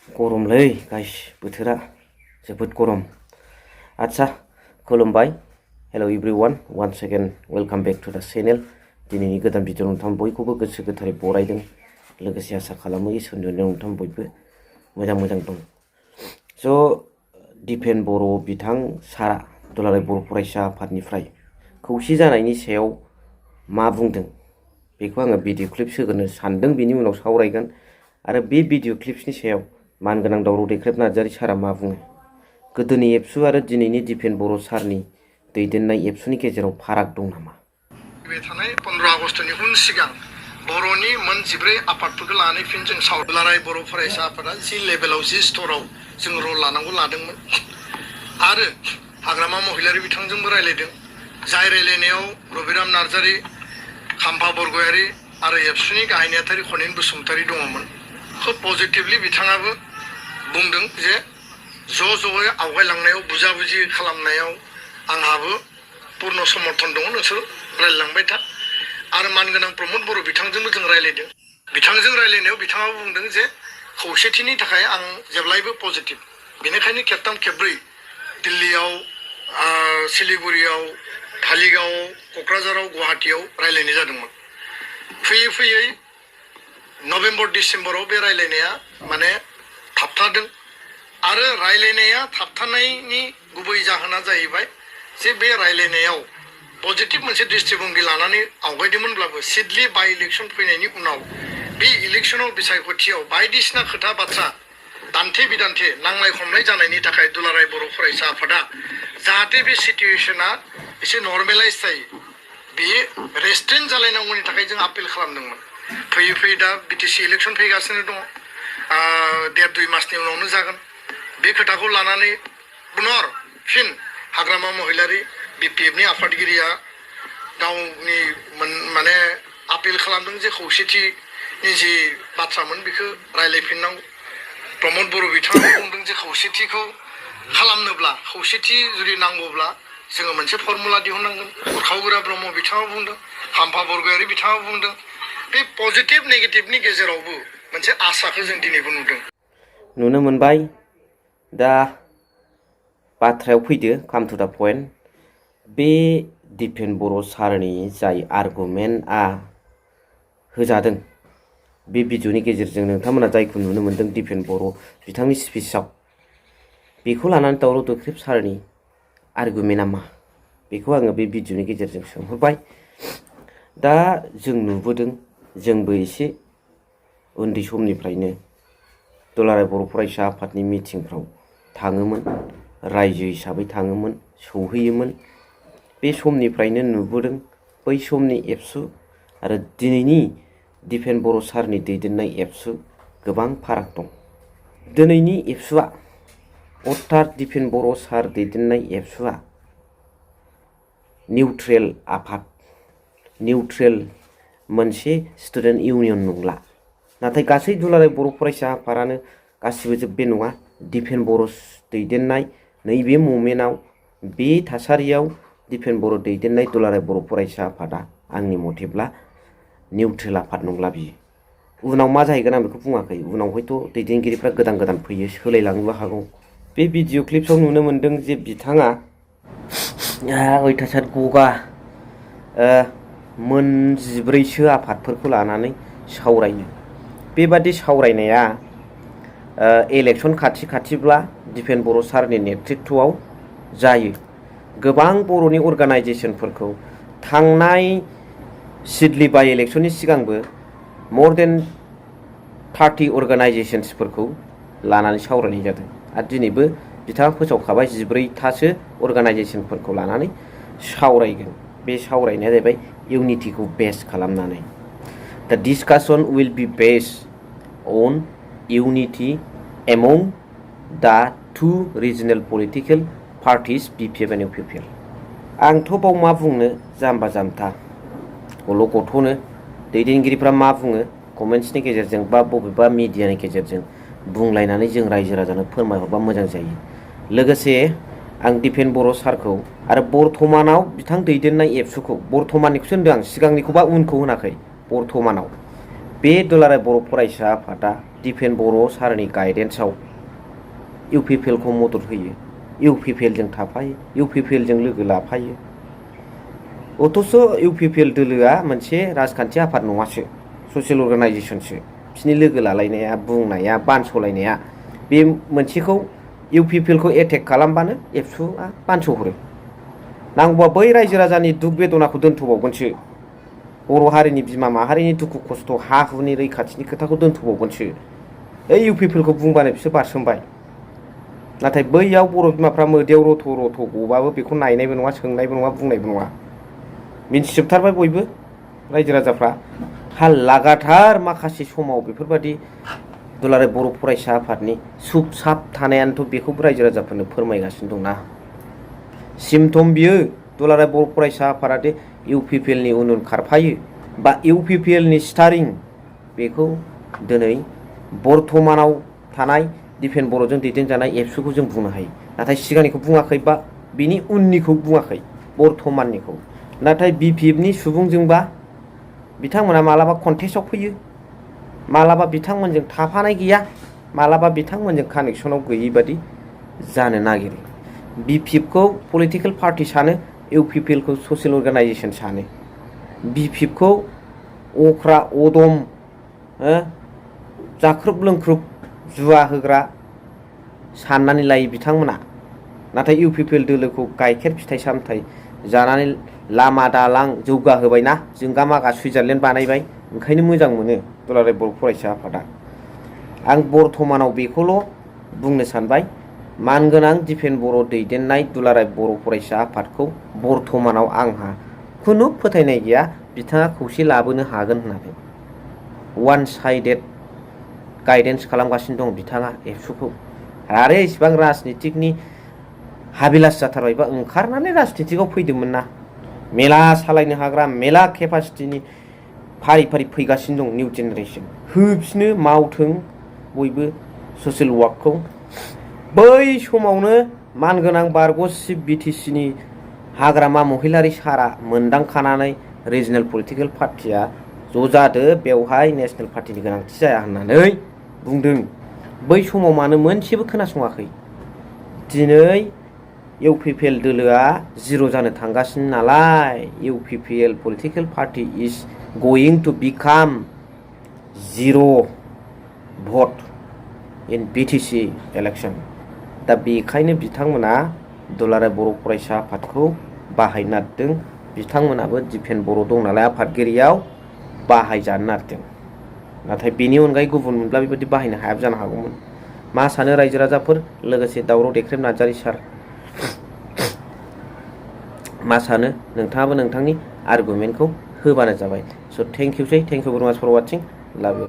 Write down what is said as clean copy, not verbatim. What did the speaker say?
गरमलै guys बोथोरा जोबोद गरम आच्छा खुलुमबाय hello everyone once again welcome back to the channel दिनैनि गोदान भिडिअ नोंथां बयखौबो गोसो गोथारै बरायदों लोगोसे आसा खालामो इसोरनि अननायाव नोंथां बयबो मोजां दं स' दिपेन बर' बिथां सारा दुलाराय बर' फरायसा आफादनिफ्राय खौसे जानायनि सायाव मा बुंदों बेखौ आङो भिडिअ क्लिप होगोनो सानदों बेनि उनाव सावरायगोन आरो बे भिडिअ क्लिप्सनि सायाव मानगोनां दावराव दैख्रेब नार्जारी सारा मा बुङो गोदोनि एबसु आरो दिनैनि दिपेन बर' सारनि दैदेननाय एबसुनि गेजेराव फाराग दं नामा बे थानाय 15 आगस्टनि उन सिगां बर'नि मोन 14 आफादफोरखौ लानानै फिन जों दुलाराय बर' फरायसा आफादा जि लेभेलाव जि स्तराव जों रल लानांगौ लादोंमोन आरो हाग्रामा महिलारि बिथांजोंबो रायलायदों जाय रायलायनायाव रबिराम नार्जारी खाम्फा बरगयारी आरो एबसुनि गाहाय नेहाथारि खनेन बसुमतारी दङमोन खोब पजिटिभलि बिथाङाबो बुंदों जे ज'यै आवगायलांनायाव बुजाबुजि खालामनायाव आंहाबो पूर्ण समर्थन दङ नोंसोर रायलायलांबाय था आरो मानगोनां प्रमद बर' बिथांजोंबो जों रायलायदों बिथांजों रायलायनायाव बिथाङाबो बुंदों जे खौसेथिनि थाखाय आं जेब्लायबो पजिटिभ बेनिखायनो खेबथाम खेबब्रै दिल्लीयाव सिलिगुरियाव धालिगावआव क'क्राझाराव गुवाहाटीयाव रायलायनाय जादोंमोन फैयै नभेम्बर डिसेम्बराव बे रायलायनाया माने थाबथादों आरो रायलायनाया थाबथानायनि गुबै जाहोना जाहैबाय जे बे रायलायनायाव पजिटिभ मोनसे दृष्टिभंगि लानानै आवगायदोंमोनब्लाबो सिडली बाय इलेक्शन फैनायनि उनाव बे इलेक्शनाव बिसायख'थियाव बायदिसिना खोथा बाथ्रा दान्थे बिदान्थे नांलाय खमलाय जानायनि थाखाय दुलाराय बर' फरायसा आफादा जाहाथे बे सिटुएशना एसे नर्मेलाइज जायो बे रेस्ट्रेन्ट जालायनांगौनि थाखाय जों आपिल खालामदोंमोन फैयै दा बिटिसि इलेक्शन फैगासिनो दङ 1.5-2 मासनि उनावनो जागोन बे खोथाखौ लानानै पुनर फिन हाग्रामा महिलारि बिपिएफनि आफादगिरिया गावनि माने आपिल खालामदों जे खौसेथिनि जि बाथ्रामोन बेखौ रायलायफिननांगौ प्रमद बर' बिथाङा बुंदों जे खौसेथिखौ खालामनोब्ला खौसेथि जुदि नांगौब्ला जोङो मोनसे फर्मुला दिहुननांगोन उरखावगोरा ब्रह्म बिथाङा बुंदों खाम्फा बरगयारी बिथाङा बुंदों बे पजिटिभ नेगेटिभनि गेजेरावबो मोनसे आसाखौ जों दिनैबो नुनो मोनबाय दा बाथ्रायाव फैदो काम टु द पइन्ट बे दिपेन बर' सारनि जाय आर्गुमेन्टआ होजादों बे भिडिअनि गेजेरजों नोंथांमोना जायखौ नुनो मोनदों दिपेन बर' बिथांनि स्पिचआव बेखौ लानानै दावराव दैख्रेब सारनि आर्गुमेन्टआ मा बेखौ आङो बे भिडिअनि गेजेरजों सोंहरबाय दा जों नुबोदों जोंबो एसे उन्दै समनिफ्रायनो दुलाराय बर' फरायसा आफादनि मिटिंफ्राव थाङोमोन रायजो हिसाबै थाङोमोन सौहैयोमोन बे समनिफ्रायनो नुबोदों बै समनि एबसु आरो दिनैनि दिपेन बर' सारनि दैदेननाय एबसु गोबां फाराग दं दिनैनि एबसुआ अर्थात दिपेन बर' सार दैदेननाय एबसुआ निउट्रेल आफाद निउट्रेल मोनसे स्टुडेन्ट इउनियन नंला नाथाय गासै दुलाराय बर' फरायसा आफादानो गासिबो बे नङा दिपेन बर' दैदेननाय नैबे मोमेन्टआव बे थासारियाव दिपेन बर' दैदेननाय दुलाराय बर' फरायसा आफादा आंनि मथेब्ला निउट्रेल आफाद नंला बियो उनाव मा जाहैगोन आं बेखौ बुङाखै उनाव हयथ' दैदेनगिरिफ्रा गोदान फैयो सोलायलांनोबो हागौ बे भिडिअ क्लिप्सआव नुनो मोनदों जे बिथाङा अयथासार गगा मोन 14सो आफादफोरखौ लानानै सावरायो बेबादि सावरायनाया इलेक्शन खाथिब्ला दिपेन बर' सारनि नेतृत्वआव जायो गोबां बर'नि अर्गानाइजेसनफोरखौ थांनाय सिडली बाय इलेक्शननि सिगांबो more than 30 अर्गानाइजेसन्सफोरखौ लानानै सावरायनाय जादों आरो दिनैबो बिथाङा फोसावखाबाय 14थासो अर्गानाइजेसनफोरखौ लानानै सावरायगोन बे सावरायनाया जाहैबाय इउनिटिखौ बेस खालामनानै दा discussion will be based on unity among the two regional political parties BPF and UPPL आंथ' बाव मा बुंनो जाम्बा जाम्था गल' गथ'नो दैदेनगिरिफ्रा मा बुङो कमेन्ट्सनि गेजेरजों बा बबेबा मिडियानि गेजेरजों बुंलायनानै जों रायजो राजानो फोरमायहरबा मोजां जायो लोगोसे आं दिपेन बर' सारखौ आरो बर्थमानाव बिथां दैदेननाय एबसुखौ बर्थमाननिखौसो होनदों आं सिगांनिखौबा उनखौ होनाखै बर्थमानाव बे दुलाराय बर' फरायसा आफादा दिपेन बर' सारनि गाइडेन्सआव UPPL खौ मदद होयो, UPPL जों थाफायो, UPPL जों लोगो लाफायो। अथ'स' UPPL दोलोआ मोनसे राजखान्थि आफाद नङासो, ससियेल अर्गानाइजेसनसो। बिसिनि लोगो लालायनाया, बुंनाया, बानस'लायनाया बे मोनसेखौ UPPL खौ एटेक खालामबानो एबसुआ बानस'हरो। नांगौबा बै रायजो राजानि दुख बेदनाखौ दोनथ'बावगोनसो, बर' हारिनि बिमा माहारिनि दुखु खस्थ' हा हुनि रैखाथिनि खोथाखौ दोनथ'बावगोनसो। UPPL खौ बुंबानो बिसोर बारसोमबाय। नाथाय बैयाव बर' बिमाफ्रा मोदैयाव रथ' रथ' गबाबो बेखौ नायनायबो नङा, सोंनायबो नङा, बुंनायबो नङा। मिन्थिजोबथारबाय बयबो रायजो राजाफ्रा। लागाथार माखासे समाव बेफोरबादि दुलाराय बर' फरायसा आफादनि सुब साब थानायानोथ' बेखौ रायजो राजाफोरनो फोरमायगासिनो दंना। सिमटम बियो दुलाराय बर' फरायसा आफादा दे UPPL नि उन उन खारफायो बा UPPL नि स्टारिं, बेखौ दिनै बर्थमानाव थानाय दिपेन बर'जों दैदेनजानाय एबसुखौ जों बुंनो हायो। नाथाय सिगांनिखौ बुङाखै बा बिनि उननिखौ बुङाखै, बर्थमाननिखौ। नाथाय BPF नि सुबुंजोंबा बिथांमोना मालाबा कन्टेस्टआव फैयो, मालाबा बिथांमोनजों थाफानाय गैया, मालाबा बिथांमोनजों कानेक्सनाव गैयै बादि जानो नागिरो। BPF खौ पलिटिकेल पार्टि सानो, UPPL खौ ससियेल अर्गानाइजेसन सानो। BPF खौ अख्रा अदम जाख्रुब लोंख्रुब जुवा होग्रा साननानै लायो बिथांमोना। नाथाय UPPL दोलोखौ गाइखेर फिथाइ सामथाइ जानानै लामा दालां जौगाहोबायना, जोंगा मागा सुइजारलेण्ड बानायबाय, ओंखायनो मोजां मोनो दुलाराय बर' फरायसा आफादा। आं बर्थमानाव बेखौल' बुंनो सानबाय, मानगोनां दिपेन बर' दैदेननाय दुलाराय बर' फरायसा आफादखौ बर्थमानाव आंहा खुनु फोथायनाय गैया बिथाङा खौसे लाबोनो हागोन होननानै। वान साइडेड गाइडेन्स खालामगासिनो दं बिथाङा एबसुखौ। आरो इसिबां राजनितिकनि हाबिलास जाथारबायबा ओंखारनानै राजनितिकआव फैदोंमोन ना। मेला सालायनो हाग्रा, मेला केपासिटिनि फारि फारि फैगासिनो दं निउ जेनेरेसन। होफिनो मावथों बयबो ससियेल वार्कखौ। बै समावनो मानगोनां बारग' चिफ BTC नि हाग्रामा महिलारि सारा मोनदांखानानै रिजनेल पलिटिकेल पार्टिया ज' जादो, बेवहाय नेसनेल पार्टिनि गोनांथि जाया होननानै बुंदों। बै समाव मानो मोनसेबो खोनासङाखै? दिनै UPPL दोलोआ जिर' जानो थांगासिनो नालाय, UPPL पलिटिकेल पार्टि इज गोइं टु बिकाम जिर' भट इन BTC इलेक्सन। दा बेखायनो बिथांमोना दुलाराय बर' फरायसा आफादखौ बाहायनो नागिरदों। बिथांमोनाबो दिपेन बर' दं नालाय आफादगिरियाव, बाहायजानो नागिरदों। नाथाय बेनि अनगायै गुबुन मोनब्ला बेबायदि बाहायनो हायाबो जानो हागौमोन। मा सानो रायजो राजाफोर, लोगोसे दावराव देख्रेब नार्जारी सार? मा सानो नोंथाङाबो नोंथांनि आर्गुमेन्टखौ होबानो जाबाय। स' थेंक इउ भेरि माच फर वाचिं। लाभ इउ।